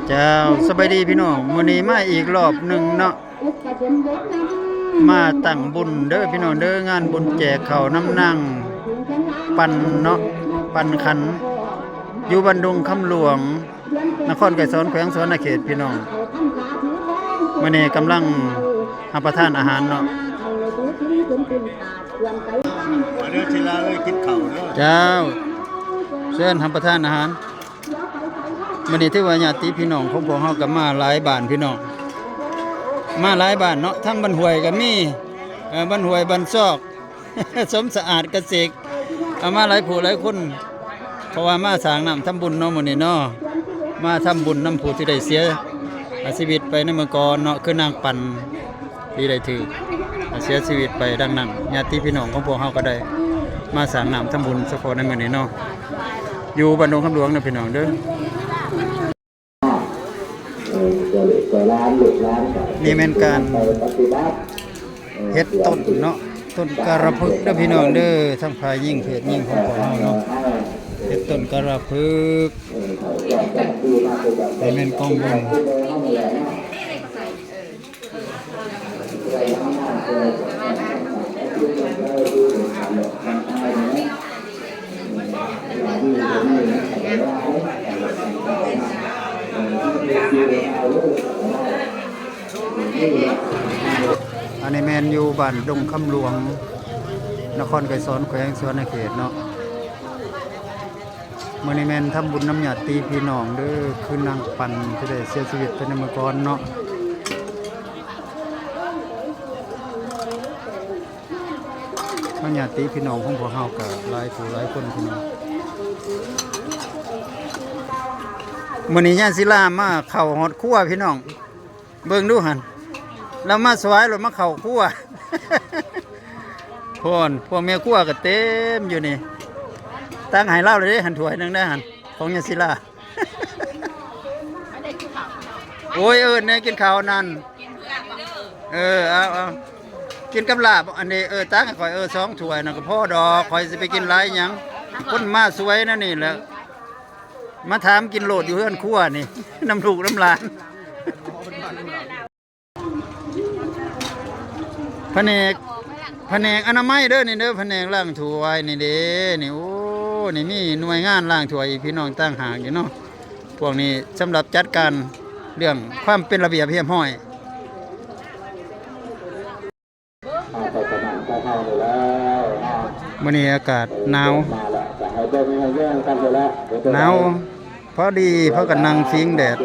ເຈົ້າ ສະບາຍດີພີ່ນ້ອງ ມື້ນີ້ມາອີກລອບໜຶ່ງເນາະ ມາຕັ້ງບຸນເດີພີ່ນ້ອງເດີ ງານບຸນແຈກເຂົ້ານຳນາງປັນເນາະ ປັນຂັນ ຢູ່ບ້ານດົງຄຳຫຼວງ ນະຄອນໄກສອນ ແຂວງສະຫວັນນະເຂດພີ່ນ້ອງ ມື້ນີ້ກຳລັງຮັບປະທານອາຫານເນາະ ມາເດີ ເວລາເອີຍ ກິນເຂົ້າເດີ ເຈົ້າ ເຊີນຮັບປະທານອາຫານ. ມື້ນີ້ຖືວ່າຍາດຕິພີ່ນ້ອງຂອງພວກເຮົາກໍມາຫຼາຍບ້ານພີ່ນ້ອງ ມາຫຼາຍບ້ານເນາະ ທັງບ້ານຫ້ວຍກໍມີ ເອີ ບ້ານຫ້ວຍ ບ້ານຊອກ ສົມສະອາດ ກະເສກ ເອົາມາຫຼາຍຜູ້ຫຼາຍຄົນ ເພາະວ່າມາສ້າງນ້ຳທຳບຸນເນາະ ມື້ນີ້ເນາະ ມາທຳບຸນນຳຜູ້ທີ່ໄດ້ເສຍ ອາ ຊີວິດໄປໃນເມື່ອກ່ອນເນາະ ຄືນາງປັນ ທີ່ໄດ້ຖືກເສຍຊີວິດໄປ. ດັ່ງນັ້ນ ຍາດຕິພີ່ນ້ອງຂອງພວກເຮົາກໍໄດ້ມາສ້າງນ້ຳທຳບຸນສະເພາະໃນມື້ນີ້ເນາະ ຢູ່ບ້ານດົງຄຳຫຼວງເນາະພີ່ນ້ອງເດີ ນີ້ແມ່ນການເຮັດຕົ້ນເນາະ ຕົ້ນກາລະພຶກເດີພີ່ນ້ອງເດີ ທັງຝ່າຍຍິງເພດຍິງຂອງພວກເຮົາເນາະ ເຮັດຕົ້ນກາລະພຶກ ນີ້ແມ່ນກອງບຸນ. ອັນນີ້ແມ່ນຢູ່ບ້ານດົງຄຳຫຼວງ ນະຄອນໄກສອນ ແຂວງສະຫວັນນະເຂດເນາະ. ມື້ນີ້ແມ່ນທຳບຸນນຳຍາດຕິພີ່ນ້ອງເດີ ຄືນາງປັນທີ່ໄດ້ເສຍຊີວິດໄປໃນມື້ກ່ອນເນາະ ທາງຍາດຕິພີ່ນ້ອງຂອງພວກເຮົາກໍຫຼາຍຜູ້ຫຼາຍຄົນພີ່ນ້ອງ. ມື້ນີ້ຍາຍສິລາມາເຂົ້າຮອດຄົວພີ່ນ້ອງ. ເບິ່ງດູຫັ້ນ ລາວມາສວາຍ ລາວມາເຂົ້າຄົວ ໂພນ ພວກແມ່ຄົວກໍເຕັມຢູ່ນີ້ ຕັກໃຫ້ລາວເລີຍເດ້ ຫັ້ນຖ້ວຍໜຶ່ງເດ້ຫັ້ນ ຂອງຍາສິລາ. ໂອ້ຍ ເອີ້ນແດ່ກິນເຂົ້ານັ້ນ ເອີ ເອົາ ເອົາ ກິນກັບລາບ ອັນນີ້ ເອີ ຕັກໃຫ້ຂ້ອຍ ເອີ ສອງຖ້ວຍນັ້ນກໍພໍດອກ ຂ້ອຍຊິໄປກິນຫຼາຍຫຍັງ ຄົນມາສວຍແນວນີ້ແຫຼະ. ມາຖາມກິນໂລດຢູ່ເຮືອນຄົວນີ້ ນຳລູກນຳຫຼານ ພະແນກ ພະແນກອະນາໄມເດີນີ້ເດີ ພະແນກລ້າງຖ້ວຍນີ້ເດ້ນີ້. ໂອ້ ນີ້ມີໜ່ວຍງານລ້າງຖ້ວຍອີກ ພີ່ນ້ອງ ຕ່າງຫາກຢູ່ເນາະ. ພວກນີ້ສຳລັບຈັດການເລື່ອງຄວາມເປັນລະບຽບຮຽບຮ້ອຍ. ມື້ນີ້ອາກາດໜາວ ໜາວ ພໍດີພາກັນນັ່ງພິງແດດ.